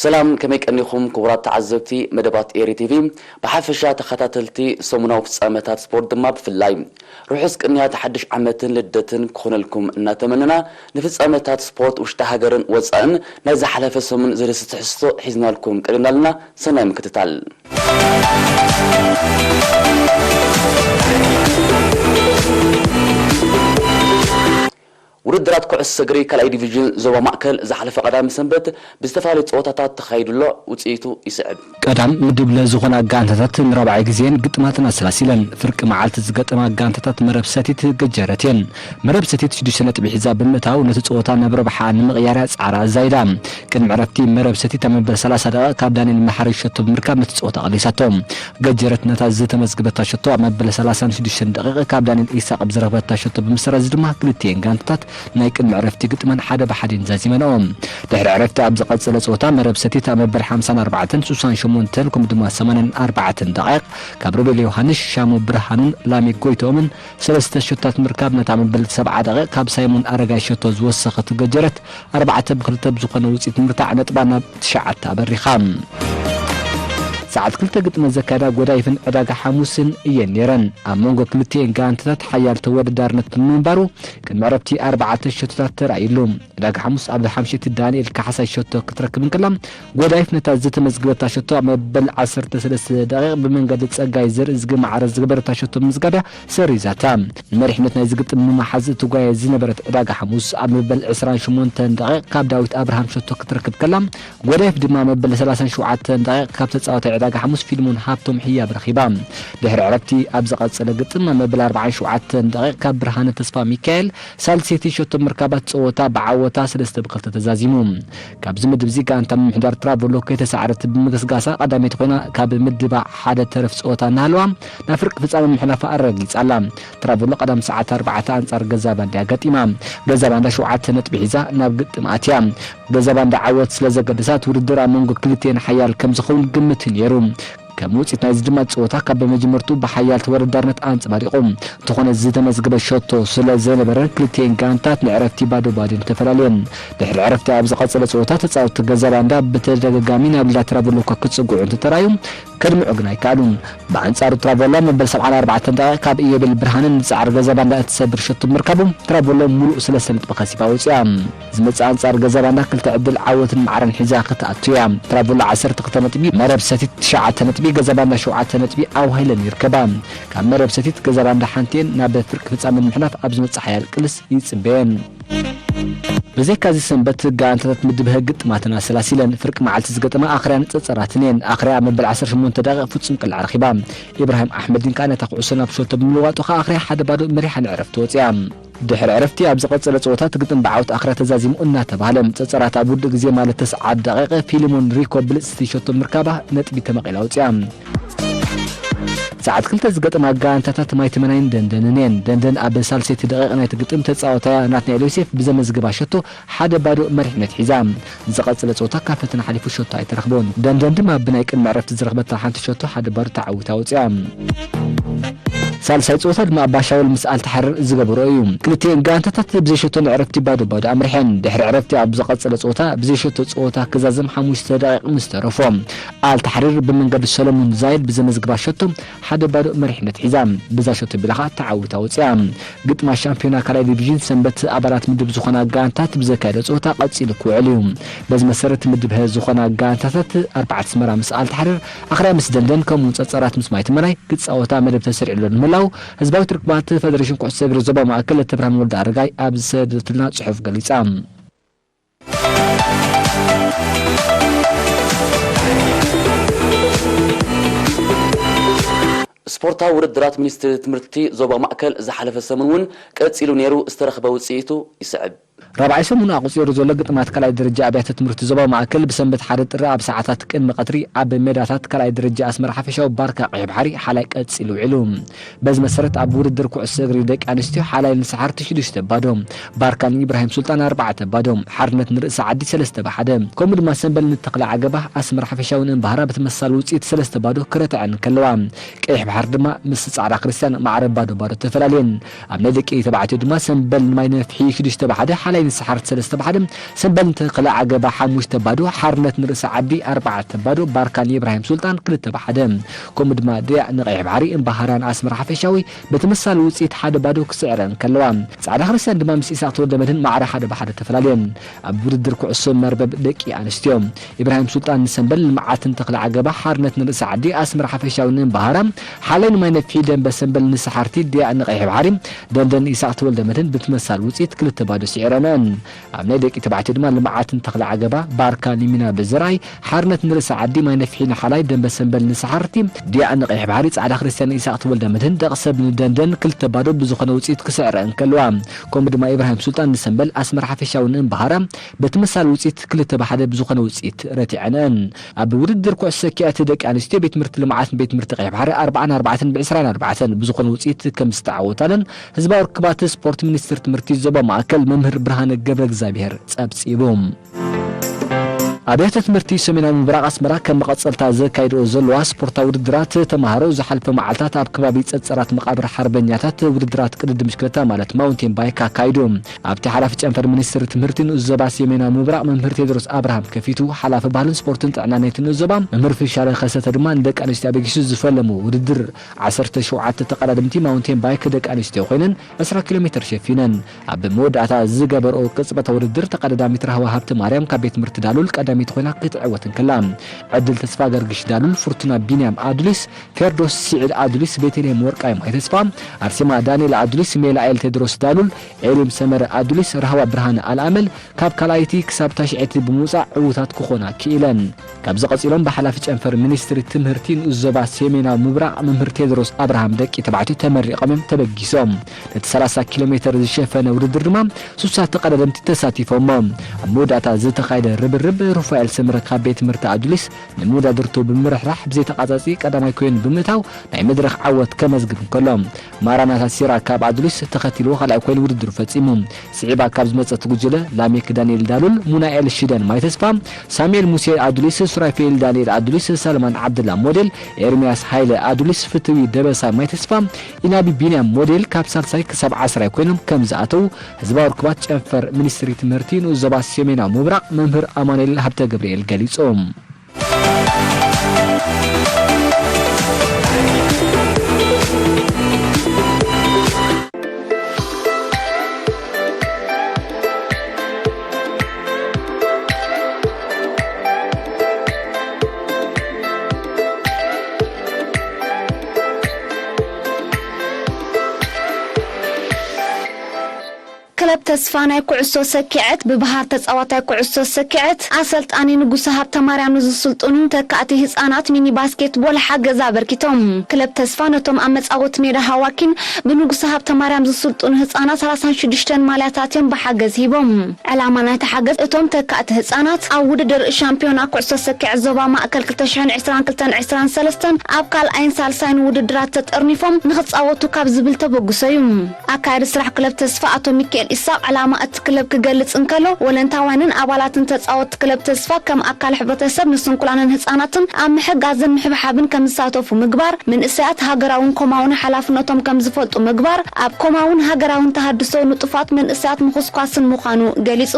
ሰላም፣ ከመይ ቀኒኹም ክቡራት ተዓዘብቲ መደባት ኤሪ ቲቪ፣ ብሓፈሻ ተኸታተልቲ ሰሙናዊ ፍጻመታት ስፖርት ድማ ብፍላይ። ርሑስ ቅንያት ሓድሽ ዓመትን ልደትን ክኾነልኩም እናተመነና፣ ንፍጻመታት ስፖርት ውሽጢ ሃገርን ወጻእን ናይ ዝሓለፈ ሰሙን ዘርእስቲ ትሕዝቶ ሒዝናልኩም ቀሪብናልና። ሰናይ ምክትታል። ውድድራት ኩዕሶ እግሪ ካልኣይ ዲቪዥን ዞባ ማእከል ዝሓለፈ ቀዳሚ ሰንበት ብዝተፈላለዩ ጸወታታት ተኻይዱ ኣሎ። ውጽኢቱ ይስዕብ። ቀዳም ምድብ ለ ዝኾና ጋንታታት ንራብዓይ ግዜን ግጥማትን ኣሰላሲለን። ፍርቂ መዓልቲ ዝገጠማ ጋንታታት መረብ ሰቲት ገጀረት እየን። መረብ ሰቲት ሽዱሽተ ነጥቢ ሒዛ ብምእታው ነቲ ጸወታ ናብ ረብሓ ንምቕያር እያ ጻዕራ ኣዛይዳ። ቅድሚ ዕረፍቲ መረብ ሰቲት ኣብ መበል ሰላሳ ደቂቕ ካብ ዳንኤል መሓሪ ሸቶ ብምርካብ ነቲ ጸወታ ቀሊሳቶ። ገጀረት ነታ ዝተመዝግበታ ሸቶ ኣብ መበል ሰላሳን ሽዱሽተን ደቂቕ ካብ ዳንኤል ኢሳቕ ብዝረኽበታ ሸቶ ብምስራዝ ድማ ክልቲኤን ጋንታታት ናይ ቅድሚ ዕረፍቲ ግጥመን ሓደ ብሓደ ዛዚመንኦ። ድሕሪ ዕረፍቲ ኣብ ዝቐጸለ ጸወታ መረብ ሰቲት ኣብ መበል ሓምሳን ኣርባዕተን፣ ስሳን ሸሞንተን ከምኡ ድማ ሰማንያን ኣርባዕተን ደቂቕ ካብ ሮቤል ዮሃንስ፣ ሻሙ ብርሃኑን ላሜ ጎይቶምን ሰለስተ ሸቶታት ምርካብ ነታ መበል ሰብዓ ደቂቕ ካብ ሳይሞን ኣረጋይ ሸቶ ዝወሰኸት ገጀረት ኣርባዕተ ብክልተ ብዝኾነ ውጽኢት ምርታዕ ነጥባ ናብ ትሽዓተ ኣበሪኻ። ሰዓት ክልተ ግጥመ ዘካየዳ ጎዳይፍን ዕዳጋ ሓሙስን እየን ነይረን። ኣብ መንጎ ክልቲኤን ጋንታታት ሓያል ተወዳዳርነት ብምንባሩ ቅድሚ ዕረፍቲ ኣርባዕተ ሸቶታት ተራእዩሉ። ዕዳጋ ሓሙስ ኣብ ሓምሸይቲ ዳንኤል ካሕሳይ ሸቶ ክትረክብ እንከላ፣ ጎዳይፍ ነታ ዝተመዝግበታ ሸቶ ኣብ መበል ዓሰርተ ሰለስተ ደቂቕ ብመንገዲ ጸጋይ ዘርእዝጊ ማዕረ ዝገበረታ ሸቶ ብምዝጋብያ ሰሪዛታ። ንመሪሕነት ናይዚ ግጥም ንምሓዝ ትጓየ ዝነበረት ዕዳጋ ሓሙስ ኣብ መበል ዕስራን ሸሞንተን ደቂቕ ካብ ዳዊት ኣብርሃም ሸቶ ክትረክብ ከላ፣ ጎዳይፍ ድማ መበል ሰላሳን ሸውዓተን ደቂቕ ካብ ተጻዋታይ ዕዳጋ ሓሙስ ፊልሞን ሃብቶም ህያብ ረኺባ። ድሕሪ ዕረፍቲ ኣብ ዝቐጸለ ግጥም ኣብ መበል ኣርባዓን ሸውዓተን ደቂቕ ካብ ብርሃነ ተስፋ ሚካኤል ሳልሰይቲ ሸቶ ምርካባት ጸወታ ብዓወታ ሰለስተ ብክልተ ተዛዚሙ። ካብዚ ምድብ እዚ ጋንታ ምምሕዳር ትራቮሎ ከይተሳዕረት ብምግስጋሳ ቀዳመይቲ ኮይና ካብ ምድባ ሓደ ተረፍ ጸወታ እናሃለዋ ናብ ፍርቂ ፍጻመ ምሕላፋ ኣረጋጊጻ ኣላ። ትራቮሎ ቀዳም ሰዓት ኣርባዕተ ኣንጻር ገዛ ባንዳ ገጢማ። ገዛ ባንዳ ሸውዓተ ነጥቢ ሒዛ ናብ ግጥም ኣትያ። ገዛ ባንዳ ዓወት ስለ ዘገደሳት ውድድር ኣብ መንጎ ክልቲኤን ሓያል ከም ዝኸውን ግምት ነይሩ። ከም ውጽኢት ናይዚ ድማ ጸወታ ካብ መጀመርቱ ብሓያል ተወዳዳርነት ኣንጸባሪቑ። እንተኾነ ዝተመዝገበ ሸቶ ስለ ዘይነበረ ክልቲኤን ጋንታት ንዕረፍቲ ባዶ ባዶ ተፈላለየን። ድሕሪ ዕረፍቲ ኣብ ዝቐጸለ ጸወታ ተጻወትቲ ገዛ ባንዳ ብተደጋጋሚ ናብ ሊላ ትራቮሎ እኳ ክጽግዑ እንተተራዩ ከድምዑ ግን ኣይከኣሉን። ብኣንጻሩ ትራቮሎ መበል ሰብዓን ኣርባዕተን ደቂቕ ካብ ኢዮቤል ብርሃነ ንጻዕሪ ገዛ ባንዳ እትሰብር ሸቶ ብምርካቡ ትራቮሎ ሙሉእ ሰለስተ ነጥቢ ከሲባ ወጺኣ። ዝመጽእ ኣንጻር ገዛ ባንዳ ክልተ ዕድል ዓወትን ማዕረን ሒዛ ክትኣቱ እያ። ትራቮሎ ዓሰርተ ክልተ ነጥቢ፣ መረብ ሰቲት ትሽዓተ ነጥቢ፣ ገዛ ባንዳ ሸውዓተ ነጥቢ ኣዋሂለን ይርከባ። ካብ መረብ ሰቲት ገዛ ባንዳ ሓንቲኤን ናብ ፍርቂ ፍጻመ ንምሕላፍ ኣብ ዝመጽእ ሓያል ቅልስ ይጽበየን። ብዘይካዚ ሰንበት ጋንታታት ምድብ ሀ ግጥማትን ኣሰላሲለን። ፍርቂ መዓልቲ ዝገጠማ ኣኽርያን ጸጸራትን እየን። ኣኽርያ ኣብ መበል ዓሰርተ ሸሞንተ ደቂቕ ፍጹም ቅልዓ ረኺባ። ኢብራሂም ኣሕመዲን ከኣ ነታ ኩዕሶ ናብ ሸቶ ብምልዋጡ ከኣ ኣኽርያ ሓደ ባዶ መሪሓ ንዕረፍቲ ወጺኣ። ድሕሪ ዕረፍቲ ኣብ ዝቐጸለ ጸወታ እቲ ግጥም ብዓወት ኣኽርያ ተዛዚሙ እናተባህለ፣ ጸጸራት ኣብ ውድእ ግዜ ማለት ተስዓት ደቂቕ ፊልሞን ሪኮ ብልጽቲ ሸቶ ምርካባ ነጥቢ ተመቒላ ወጺኣ። ሰዓት ክልተ ዝገጠማ ጋንታታት ማይ ተመናይን ደንደንን እየን። ደንደን ኣብ ሳልሰይቲ ደቂቕ ናይቲ ግጥም ተጻዋታያ ናትናኤል ዮሴፍ ብዘመዝግባ ሸቶ ሓደ ባዶ መሪሕነት ሒዛ። ዝቐጸለ ጸወታ ካብ ፈተና ሓሊፉ ሸቶ ኣይተረኽቦን። ደንደን ድማ ብናይ ቅድሚ ዕረፍቲ ዝረኽበታ ሓንቲ ሸቶ ሓደ ባዶ ተዓዊታ ወጺኣ። ሳልሳይ ጸወታ ድማ ኣባሻውል ምስ ኣልተሓርር ዝገበሮ እዩ። ክልቲኤን ጋንታታት ብዘይሸቶ ንዕረፍቲ ባዶ ባዶ ኣምሪሐን። ድሕሪ ዕረፍቲ ኣብ ዝቐጸለ ጸወታ ብዘይሸቶ ጸወታ ክዛዘም ሓሙሽተ ደቂቕ ምስ ተረፎ፣ ኣልተሓርር ብመንገዲ ሰለሙን ዛይድ ብዘመዝግባ ሸቶ ሓደ ባዶ መሪሕነት ሒዛ። ብዛ ሸቶ ቢላ ኸኣ ተዓዊታ ወጺኣ። ግጥማት ሻምፒዮና ካልኣይ ዲቪዥን ሰንበት ኣባላት ምድብ ዝኾና ጋንታት ብዘካየደ ጸወታ ቀጺሉ ክውዕል እዩ። በዚ መሰረት ምድብ ሀ ዝኾና ጋንታታት ኣርባዕተ ኣስመራ ምስ ኣልተሓርር፣ ኣኽርያ ምስ ደንደን ከምኡውን ጸጸራት ምስ ማይ ተመናይ ክጻወታ መደብ ተሰሪዕሉ ንምህላው ህዝባዊት ርክባት ፈደሬሽን ኩዕሶ እግሪ ዞባ ማእከል ለተብርሃን ወልደ ኣረጋይ ኣብ ዝሰደትልና ጽሑፍ ገሊጻ። ስፖርታዊ ውድድራት ሚኒስትሪ ትምህርቲ ዞባ ማእከል ዝሓለፈ ሰሙን እውን ቀጺሉ ነይሩ፣ ዝተረኽበ ውጽኢቱ ይስዕብ። ራብዓይ ሰሙን ኣቑጺሩ ዘሎ ግጥማት ካልኣይ ደረጃ ኣብያተ ትምህርቲ ዞባ ማእከል ብሰንበት ሓደ ጥሪ ኣብ ሰዓታት ቅድሚ ቀትሪ ኣብ ሜዳታት ካልኣይ ደረጃ ኣስመራ ሓፈሻዊ ባርካ ቀይሕ ባሕሪ ሓላይ ቀጺሉ ውዒሉ። በዚ መሰረት ኣብ ውድድር ኩዕሶ እግሪ ደቂ ኣንስትዮ ሓላይ ንሰሓርቲ ሽዱሽተ ባዶ፣ ባርካ ንኢብራሂም ሱልጣን ኣርባዕተ ባዶ፣ ሓርነት ንርእሲ ዓዲ ሰለስተ ብሓደ፣ ከምኡ ድማ ሰንበል ንተኽለ ዓገባ ኣስመራ ሓፈሻዊ ንእምባህራ ብተመሳሳሊ ውጽኢት ሰለስተ ባዶ ክረትዐን ከለዋ፣ ቀይሕ ባሕሪ ድማ ምስ ጻዕዳ ክርስቲያን ማዕረ ባዶ ባዶ ተፈላለየን። ኣብ ናይ ደቂ ተባዕትዮ ድማ ሰንበል ንማይ ነፍሒ ሽዱሽተ ብሓደ ሓላይ ንሰሓርቲ ሰለስተ ብ ሓደ፣ ሰምበል ንተኽለ ዓገባ ሓሙሽተ ባዶ፣ ሓርነት ንርእሲ ዓዲ ኣርባዕተ ባዶ፣ ባርካ ንኢብራሂም ሱልጣን ክልተ ብ ሓደ። ከምኡ ድማ ድያዕ ንቀይሕ ባሕሪ እምባሃራን ኣስመራ ሓፈሻዊ ብተመሳሳሊ ውፅኢት ሓደ ባዶ ክስዕረን ከለዋ፣ ጻዕዳ ክርስቲያን ድማ ምስ ኢሳቅ ተወልደ መድህን ማዕረ ሓደ ብ ሓደ ተፈላለየን። ኣብ ውድድር ኩዕሶ መርበብ ደቂ ኣንስትዮ፣ ኢብራሂም ሱልጣን ንሰምበል፣ ልምዓትን ተኽለ ዓገባ ሓርነት ንርእሲ ዓዲ፣ ኣስመራ ሓፈሻዊ ንእምባሃራ፣ ሓላይ ንማይ ነፍሒ፣ ደንበ ሰምበል ንሰሓርቲ፣ ድያዕ ንቀይሕ ባሕሪ፣ ደንደን ኢሳቅ ተወልደ መድህን ብተመሳሳሊ ውፅኢት ክልተ ባዶ ስዒረነን። ኣብ ናይ ደቂ ተባዕትዮ ድማ ልምዓትን ተኽለ ዓገባ፣ ባርካ ንሚና ብዝርኣይ፣ ሓርነት ንርእሲ ዓዲ፣ ማይ ነፍሒ ንሓላይ፣ ደንበ ሰምበል ንሰሓርቲ፣ ድያዕ ንቀይሕ ባሕሪ፣ ጻዕዳ ክርስቲያን ኢሳቅ ተወልደ መድህን፣ ደቂ ሰብ ንደንደን ክልተ ባዶ ብዝኾነ ውፅኢት ክስዕረን ከለዋ፣ ከምኡ ድማ ኢብራሂም ሱልጣን ንሰምበል፣ ኣስመራ ሓፈሻዊ ንእምባሃራ፣ በቲ መሳሊ ውፅኢት ክልተ ብ ሓደ ብዝኾነ ውፅኢት ረቲዐነን። ኣብ ውድድር ኩዕሶ ሰኪዐት ደቂ ኣንስትዮ ቤት ትምህርቲ ልምዓት ቤት ትምህርቲ ቀይሕ ባሕሪ ኣርባዓን ኣርባዕተን ብ ዕስራን ኣርባዕተን ብዝኾነ ውፅኢት ከም ዝተዓወታለን ህዝባዊ ርክባት ስፖርት ሚኒስትር ትምህርቲ ዞባ ማእከል መምህር ብርሃነ ገብረ እግዚኣብሔር ጸብጺቡ። ኣብያተ ትምህርቲ ሰሜናዊ ምብራቕ ኣስመራ ከም መቐጸልታ ዘካይድኦ ዘለዋ ስፖርታዊ ውድድራት ተማሃሮ ዝሓልፈ መዓልታት ኣብ ከባቢ ጸጸራት መቓብር ሓርበኛታት ውድድራት ቅድድም ብሽክለታ ማለት ማውንቴን ባይክ ኣካይዱ። ኣብቲ ሓላፊ ጨንፈር ሚኒስትሪ ትምህርቲ ንኡስ ዞባ ሰሜናዊ ምብራቕ መምህር ቴድሮስ ኣብርሃም ከፊቱ፣ ሓላፊ ባህልን ስፖርትን ጥዕና ናይቲ ንኡስ ዞባ መምህር ፍሻለ ከሰተ ድማ ንደቂ ኣንስትዮ ኣበጊሱ ዝፈለሙ ውድድር ዓሰርተ ሸውዓተ ተቐዳደምቲ ማውንቴን ባይክ ደቂ ኣንስትዮ ኮይነን ዕስራ ኪሎ ሜትር ሸፊነን። ኣብ መወዳእታ ዝገበርኦ ቅጽበታዊ ውድድር ተቐዳዳሚት ራህዋ ሃብተ ማርያም ካብ ቤት ትምህርቲ ዳሉል ቀዳሚት ኮይና ክትዕወት እንከላ፣ ዕድል ተስፋ ገርግሽ ዳሉል፣ ፍርቱና ቢንያም ኣዱሊስ፣ ፌርዶስ ስዒድ ኣዱሊስ፣ ቤተልሔም ወርቃይ ማይ ተስፋ፣ ኣርሴማ ዳንኤል ኣዱሊስ፣ ሜላኤል ቴድሮስ ዳሉል፣ ኤሊም ሰመረ ኣዱሊስ፣ ራህዋ ብርሃነ ኣልኣመል ካብ ካልኣይቲ ክሳብ ታሽዐይቲ ብምውጻእ ዕዉታት ክኾና ክኢለን። ካብዚ ቀጺሎም ብሓላፊ ጨንፈር ሚኒስትሪ ትምህርቲ ንኡስ ዞባ ሰሜናዊ ምብራቕ መምህር ቴድሮስ ኣብርሃም ደቂ ተባዕትዮ ተመሪቖም እዮም ተበጊሶም። ነቲ ሰላሳ ኪሎ ሜትር ዝሸፈነ ውድድር ድማ ሱሳ ተቐዳደምቲ ተሳቲፎሞ። ኣብ መወዳእታ ዝተኻየደ ርብርብ ሩፋኤል ሰመረ ካብ ቤት ትምህርቲ ኣዱሊስ ንመወዳድርቱ ብምርሕራሕ ብዘይተቓጻጺ ቀዳማይ ኮይኑ ብምእታው ናይ መድረኽ ዓወት ከመዝግብ እንከሎ፣ ማራናታ ሲራ ካብ ኣዱሊስ ተኸቲልዎ ካልኣይ ኮይኑ ውድድሩ ፈጺሙ። ስዒባ ካብ ዝመጸት ጉጅለ ላሜክ ዳንኤል ዳሉል፣ ሙናኤል ሽደን ማይ ተስፋ፣ ሳሙኤል ሙሴ ኣዱሊስ፣ ሱራፌል ዳንኤል ኣዱሊስ፣ ሳልማን ዓብደላ ሞዴል፣ ኤርሚያስ ሃይለ ኣዱሊስ፣ ፍትዊ ደበሳ ማይ ተስፋ፣ ኢናቢ ቢንያም ሞዴል ካብ ሳልሳይ ክሳብ ዓስራይ ኮይኖም ከም ዝኣተው ህዝባዊ ርክባት ጨንፈር ሚኒስትሪ ትምህርቲ ንኡስ ዞባ ሰሜናዊ ምብራቕ መምህር ኣማኑኤል ሃብተ ገብርኤል ገሊጹ። ክለብ ተስፋ ናይ ኩዕሶ ሰኪዐት ብባህር ተጻዋታይ ኩዕሶ ሰኪዐት ኣሰልጣኒ ንጉሰ ሃብተማርያም ንዝስልጥኑ ተካእቲ ህጻናት ሚኒ ባስኬትቦል ሓገዝ ኣበርኪቶም። ክለብ ተስፋ ነቶም ኣብ መጻወቲ ሜዳ ሃዋኪን ብንጉሰ ሃብተማርያም ዝስልጥኑ ህጻናት ሰላሳን ሽዱሽተን ማልያታት እዮም ብሓገዝ ሂቦም። ዕላማ ናይቲ ሓገዝ እቶም ተካእቲ ህጻናት ኣብ ውድድር ሻምፒዮና ኩዕሶ ሰኪዐት ዞባ ማእከል ክልተ ሽሕን ዕስራን ክልተን ዕስራን ሰለስተን ኣብ ካልኣይን ሳልሳይን ውድድራት ተጠርኒፎም ንኽጻወቱ ካብ ዝብል ተበግሶ እዩ። ኣካያዲ ስራሕ ክለብ ተስፋ ኣቶ ሚካኤል ኢሳቕ ዕላማ እቲ ክለብ ክገልጽ እንከሎ፣ ወለንታውያንን ኣባላትን ተጻወትቲ ክለብ ተስፋ ከም ኣካል ሕብረተሰብ ንስንኩላንን ህጻናትን ኣብ ምሕጋዝን ምሕብሓብን ከም ዝሳተፉ ምግባር፣ መንእሰያት ሃገራውን ኮማውን ሓላፍነቶም ከም ዝፈልጡ ምግባር፣ ኣብ ኮማውን ሃገራውን ተሃድሶ ንጡፋት መንእሰያት ምኹስኳስን ምዃኑ ገሊጹ።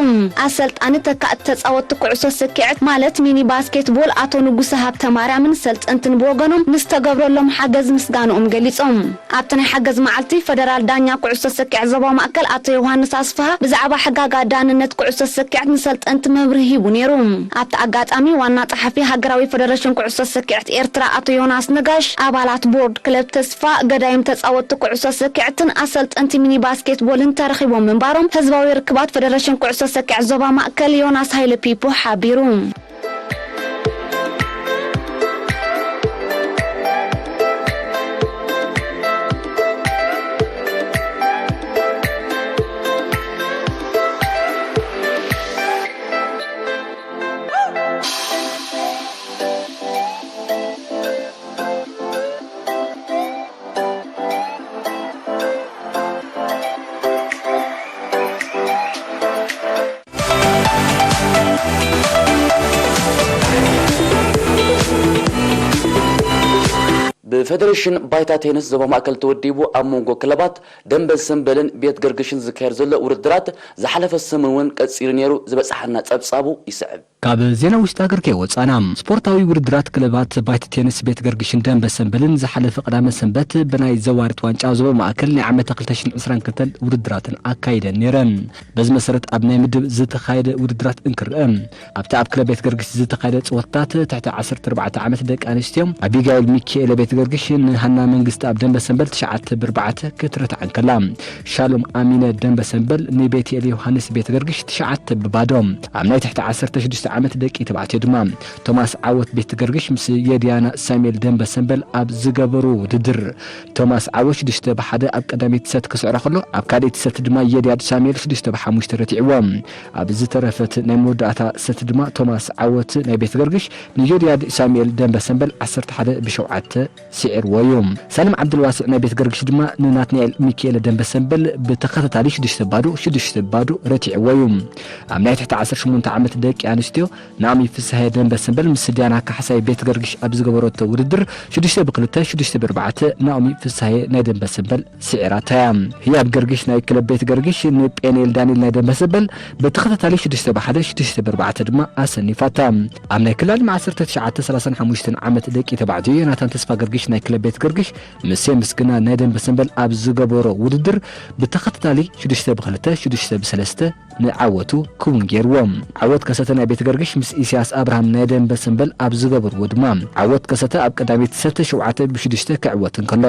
ኣሰልጣኒ ተካእቲ ተጻወትቲ ኩዕሶ ስኪዐት ማለት ሚኒ ባስኬትቦል ኣቶ ንጉሰ ሃብተማርያምን ሰልጠንትን ብወገኖም ንዝተገብረሎም ሓገዝ ምስጋንኦም ገሊጾም። ኣብቲ ናይ ሓገዝ መዓልቲ፣ ፈደራል ዳኛ ኩዕሶ ሰኪዐት ዞባ ማእከል ኣቶ ዮሃንስ ኣስፍሃ ብዛዕባ ሕጋጋ ዳንነት ኩዕሶ ሰኪዐት ንሰልጠንቲ መብርሂ ሂቡ ነይሩ። ኣብቲ ኣጋጣሚ፣ ዋና ጸሓፊ ሃገራዊ ፈደረሽን ኩዕሶ ሰኪዐት ኤርትራ ኣቶ ዮናስ ነጋሽ፣ ኣባላት ቦርድ ክለብ ተስፋ፣ ገዳይም ተጻወትቲ ኩዕሶ ሰኪዐትን ኣሰልጠንቲ ሚኒ ባስኬትቦልን ተረኺቦም ምንባሮም ህዝባዊ ርክባት ፈደረሽን ኩዕሶ ሰኪዐት ዞባ ማእከል ዮናስ ሃይለ ፒፖ ሓቢሩ። ብፌደሬሽን ባይታ ቴኒስ ዞባ ማእከል ተወዲቡ ኣብ መንጎ ክለባት ደንበ ሰምበልን ቤት ገርግሽን ዝካየድ ዘሎ ውድድራት ዝሓለፈ ሰሙን እውን ቀጺሉ ነይሩ ዝበጽሓና ጸብጻቡ ይስዕብ። ካብ ዜና ውሽጢ ሃገር ከይወጻና፣ ስፖርታዊ ውድድራት ክለባት ባይታ ቴኒስ ቤት ገርግሽን ደንበ ሰምበልን ዝሓለፈ ቀዳመ ሰንበት ብናይ ዘዋሪት ዋንጫ ዞባ ማእከል ናይ ዓመተ ክልተ ሽሕን ዕስራን ክልተን ውድድራትን ኣካይደን ነይረን። በዚ መሰረት ኣብ ናይ ምድብ ዝተኻየደ ውድድራት እንክርአ፣ ኣብቲ ኣብ ክለብ ቤት ገርግሽ ዝተኻየደ ጸወታታት ትሕቲ ዓሰርተ ኣርባዕተ ዓመት ደቂ ኣንስትዮ ኣቢጋይል ሚካኤለ ቤት ገርግሽ ንሃና መንግስቲ ኣብ ደንበ ሰንበል ትሽዓተ ብኣርባዕተ ክትረትዓ እንከላ፣ ሻሎም ኣሚነ ደንበ ሰንበል ንቤትኤል ዮሃንስ ቤት ገርግሽ ትሽዓተ ብባዶ። ኣብ ናይ ትሕቲ ዓሰርተ ሽዱሽተ ዓመት ደቂ ተባዕትዮ ድማ ቶማስ ዓወት ቤት ገርግሽ ምስ የድያና ሳሙኤል ደንበ ሰንበል ኣብ ዝገበሩ ውድድር፣ ቶማስ ዓወት ሽዱሽተ ብሓደ ኣብ ቀዳመይቲ ሰት ክስዕሮ ከሎ፣ ኣብ ካልኣይቲ ሰት ድማ የድያድ ሳሙኤል ሽዱሽተ ብሓሙሽተ ረቲዕዎ። ኣብ ዝተረፈት ናይ መወዳእታ ሰት ድማ ቶማስ ዓወት ናይ ቤት ገርግሽ ንየድያድ ሳሙኤል ደንበ ሰንበል ዓሰርተ ሓደ ብሸውዓተ ስዒርዎ እዩ። ሳልም ዓብዱልዋስዕ ናይ ቤት ገርግሽ ድማ ንናትናኤል ሚካኤለ ደንበ ሰንበል ብተኸታታሊ ሽዱሽተ ባዶ፣ ሽዱሽተ ባዶ ረቲዕዎ እዩ። ኣብ ናይ ትሕቲ ዓሰርተ ሸሞንተ ዓመት ደቂ ኣንስትዮ ናኦሚ ፍስሃየ ደንበ ሰንበል ምስ ዲያና ካሕሳይ ቤት ገርግሽ ኣብ ዝገበረቶ ውድድር ሽዱሽተ ብክልተ፣ ሽዱሽተ ብኣርባዕተ ናኦሚ ፍስሃየ ናይ ደንበ ሰንበል ስዒራታ እያ። ህያብ ገርግሽ ናይ ክለብ ቤት ገርግሽ ንጴንኤል ዳንኤል ናይ ደንበ ሰንበል ብተኸታታሊ ሽዱሽተ ብሓደ፣ ሽዱሽተ ብኣርባዕተ ድማ ኣሰኒፋታ። ኣብ ናይ ክልተ ዓሰርተ ትሽዓተ ሰላሳን ሓሙሽተን ዓመት ደቂ ተባዕትዮ ዮናታን ተስፋ ገርግሽ ናይ ክለብ ቤት ገርግሽ ምስ ሴምስ ግና ናይ ደንበ ሰንበል ኣብ ዝገበሮ ውድድር ብተኸታታሊ ሽዱሽተ ብክልተ፣ ሽዱሽተ ብሰለስተ ንዓወቱ ክውን ገይርዎ። ዓወት ከሰተ ናይ ቤት ገርግሽ ምስ ኢሳያስ ኣብርሃም ናይ ደንበ ሰንበል ኣብ ዝገበርዎ ድማ ዓወት ከሰተ ኣብ ቀዳመይቲ ሰተ ሸውዓተ ብሽዱሽተ ክዕወት እንከሎ፣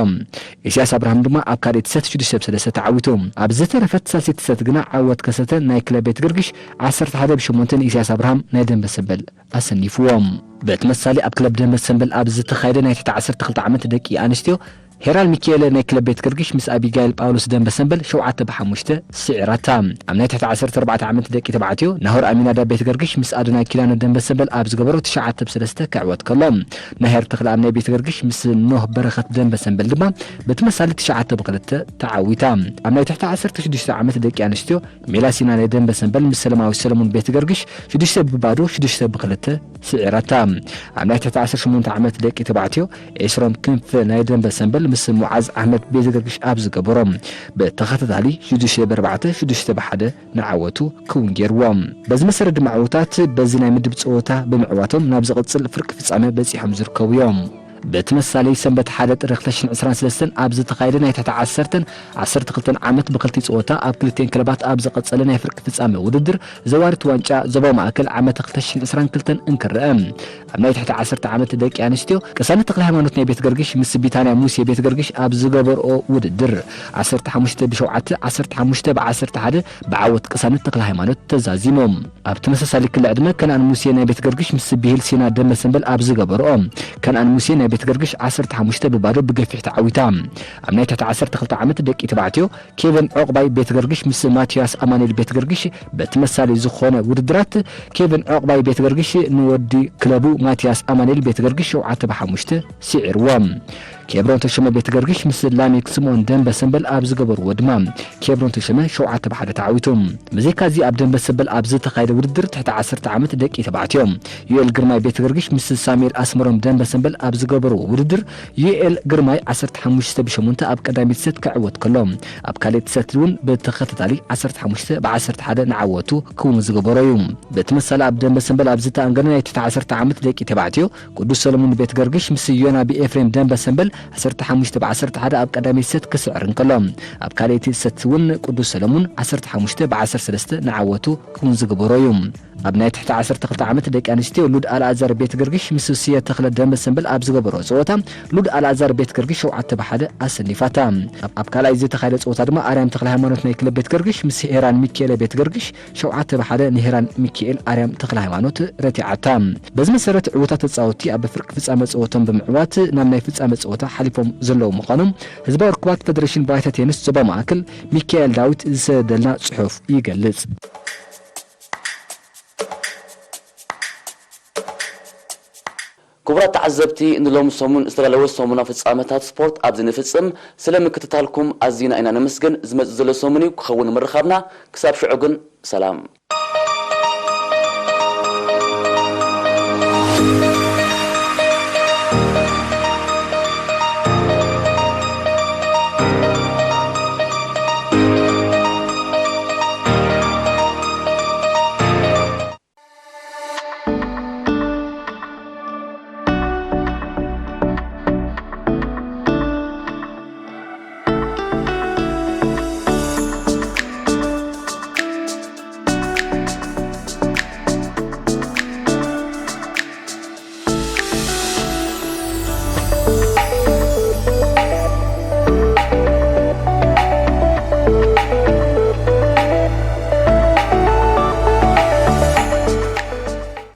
ኢሳያስ ኣብርሃም ድማ ኣብ ካልኣይቲ ሰት ሽዱሽተ ብሰለስተ ተዓዊቱ። ኣብ ዝተረፈት ሳልሰይቲ ሰት ግና ዓወት ከሰተ ናይ ክለብ ቤት ገርግሽ ዓሰርተ ሓደ ብሸሞንተ ንኢሳያስ ኣብርሃም ናይ ደንበ ሰንበል ኣሰኒፍዎም። ብተመሳሳሊ ኣብ ክለብ ደንበ ሰንበል ኣብ ዝተኻየደ ናይ ትሕቲ ዓሰርተ ክልተ ዓመት ደቂ ኣንስትዮ ሄራን ሚካኤለ ናይ ክለብ ቤት ገርግሽ ምስ ኣቢጋይል ጳውሎስ ደንበ ሰንበል ሸውዓተ ብሓሙሽተ ስዒራታ። ኣብ ናይ ትሕቲ ዓሰርተ ኣርባዕተ ዓመት ደቂ ተባዕትዮ ናሆር ኣሚናዳ ቤት ገርግሽ ምስ ኣዶናይ ኪዳነ ደንበ ሰንበል ኣብ ዝገበሮ ትሽዓተ ብሰለስተ ክዕወት ከሎ፣ ናሄር ተኽለኣብ ናይ ቤት ገርግሽ ምስ ኖህ በረኸት ደንበ ሰንበል ድማ ብተመሳሳሊ ትሽዓተ ብክልተ ተዓዊታ። ኣብ ናይ ትሕቲ ዓሰርተ ሽዱሽተ ዓመት ደቂ ኣንስትዮ ሜላሲና ናይ ደንበ ሰንበል ምስ ሰለማዊ ሰለሙን ቤት ገርግሽ ሽዱሽተ ብባዶ፣ ሽዱሽተ ብክልተ ስዒራታ። ኣብ ናይ ትሕቲ ዓሰርተ ሸሞንተ ዓመት ደቂ ተባዕትዮ ኤስሮም ክንፈ ናይ ደንበ ሰንበል ምስ ሙዓዝ ኣሕመድ ቤት ገርግሽ ኣብ ዝገበሮ ብተኸታታሊ ሽዱሽተ ብኣርባዕተ፣ ሽዱሽተ ብሓደ ንዓወቱ ክውን ገይርዎ። በዚ መሰረት ድማ ዕዉታት በዚ ናይ ምድብ ጸወታ ብምዕዋቶም ናብ ዝቕጽል ፍርቂ ፍጻመ በጺሖም ዝርከቡ እዮም። ብተመሳሳሊ ሰንበት ሓደ ጥሪ ክልተ ሽሕን ዕስራን ሰለስተን ኣብ ዝተኻየደ ናይ ትሕቲ ዓሰርተን ዓሰርተ ክልተን ዓመት ብክልቲ ጸወታ ኣብ ክልቲኤን ክለባት ኣብ ዝቐጸለ ናይ ፍርቂ ፍጻመ ውድድር ዘዋሪት ዋንጫ ዞባዊ ማእከል ዓመተ ክልተ ሽሕን ዕስራን ክልተን እንክረአ፣ ኣብ ናይ ትሕቲ ዓሰርተ ዓመት ደቂ ኣንስትዮ ቅሳነት ተክለ ሃይማኖት ናይ ቤት ገርግሽ ምስ ቢታንያ ሙሴ ቤት ገርግሽ ኣብ ዝገበርኦ ውድድር ዓሰርተ ሓሙሽተ ብሸውዓተ፣ ዓሰርተ ሓሙሽተ ብዓሰርተ ሓደ ብዓወት ቅሳነት ተክለ ሃይማኖት ተዛዚሞም። ኣብ ተመሳሳሊ ክሊ ዕድመ ከነኣን ሙሴ ናይ ቤት ገርግሽ ምስ ብሂል ሲና ደመ ሰንበል ኣብ ዝገበርኦ፣ ከነኣን ሙሴ ናይ ቤት ገርግሽ ዓሰርተ ሓሙሽተ ብባዶ ብገፊሕ ተዓዊታ። ኣብ ናይ ትሕቲ ዓሰርተ ክልተ ዓመት ደቂ ተባዕትዮ ኬቨን ዑቕባይ ቤት ገርግሽ ምስ ማቲያስ ኣማኑኤል ቤት ገርግሽ በተመሳሳሊ ዝኾነ ውድድራት፣ ኬቨን ዑቕባይ ቤት ገርግሽ ንወዲ ክለቡ ማቲያስ ኣማኑኤል ቤት ገርግሽ ሸውዓተ ብሓሙሽተ ስዒርዎ። ኬብሮን ተሾመ ቤት ገርግሽ ምስ ላሜክ ስምኦን ደንበ ሰንበል ኣብ ዝገበርዎ ድማ ኬብሮን ተሾመ ሸውዓተ ብሓደ ተዓዊቱ። ብዘይካዚ ኣብ ደንበ ሰንበል ኣብ ዝተኻየደ ውድድር ትሕቲ ዓሰርተ ዓመት ደቂ ተባዕትዮ ዩኤል ግርማይ ቤት ገርግሽ ምስ ሳሙኤል ኣስመሮም ደንበ ሰንበል ኣብ ዝገበርዎ ውድድር ዩኤል ግርማይ ዓሰርተ ሓሙሽተ ብሸሞንተ ኣብ ቀዳመይቲ ሰት ክዕወት ከሎ፣ ኣብ ካልኣይቲ ሰት እውን ብተኸታታሊ ዓሰርተ ሓሙሽተ ብዓሰርተ ሓደ ንዓወቱ ክውን ዝገበሮ እዩ። ብተመሳሳሊ ኣብ ደንበ ሰንበል ኣብ ዝተኣንገደ ናይ ትሕቲ ዓሰርተ ዓመት ደቂ ተባዕትዮ ቅዱስ ሰለሙን ቤት ገርግሽ ምስ ዮናቢ ኤፍሬም ደንበ ሰንበል ዓሰርተ ሓሙሽተ ብዓሰርተ ሓደ ኣብ ቀዳመይቲ ሰት ክስዕር እንከሎ፣ ኣብ ካልኣይቲ ሰት እውን ቅዱስ ሰለሙን ዓሰርተ ሓሙሽተ ብዓሰርተ ሰለስተ ንዓወቱ ክውን ዝገበሮ እዩ። ኣብ ናይ ትሕቲ ዓሰርተ ክልተ ዓመት ደቂ ኣንስትዮ ሉድ ኣልኣዛር ቤት ገርግሽ ምስ ስየ ተኽለ ደንበ ሰንበል ኣብ ዝገበሮ ጸወታ፣ ሉድ ኣልኣዛር ቤት ገርግሽ ሸውዓተ ብሓደ ኣሰኒፋታ። ኣብ፣ ኣብ ካልኣይ ዝተኻየደ ጸወታ ድማ ኣርያም ተኽለ ሃይማኖት ናይ ክለብ ቤት ገርግሽ ምስ ሄራን ሚካኤለ ቤት ገርግሽ ሸውዓተ ብሓደ ንሄራን ሚካኤል ኣርያም ተኽለ ሃይማኖት ረቲዓታ። በዚ መሰረት ዕዉታት ተጻወትቲ ኣብ ፍርቂ ፍጻመ ጸወቶም ብምዕዋት ናብ ናይ ፍጻመ ጸወታ ሓሊፎም ዘለዉ ምዃኖም ህዝባዊ ርክባት ፌደሬሽን ባይታ ቴኒስ ዞባ ማእከል ሚካኤል ዳዊት ዝሰደደልና ጽሑፍ ይገልጽ። ክቡራት ተዓዘብቲ፣ ንሎሚ ሰሙን ዝተዳለወ ሰሙናዊ ፍጻመታት ስፖርት ኣብዚ ንፍጽም። ስለ ምክትታልኩም ኣዚና ኢና ነመስግን። ዝመጽእ ዘሎ ሰሙን እዩ ክኸውን ምርኻብና። ክሳብ ሽዑ ግን ሰላም።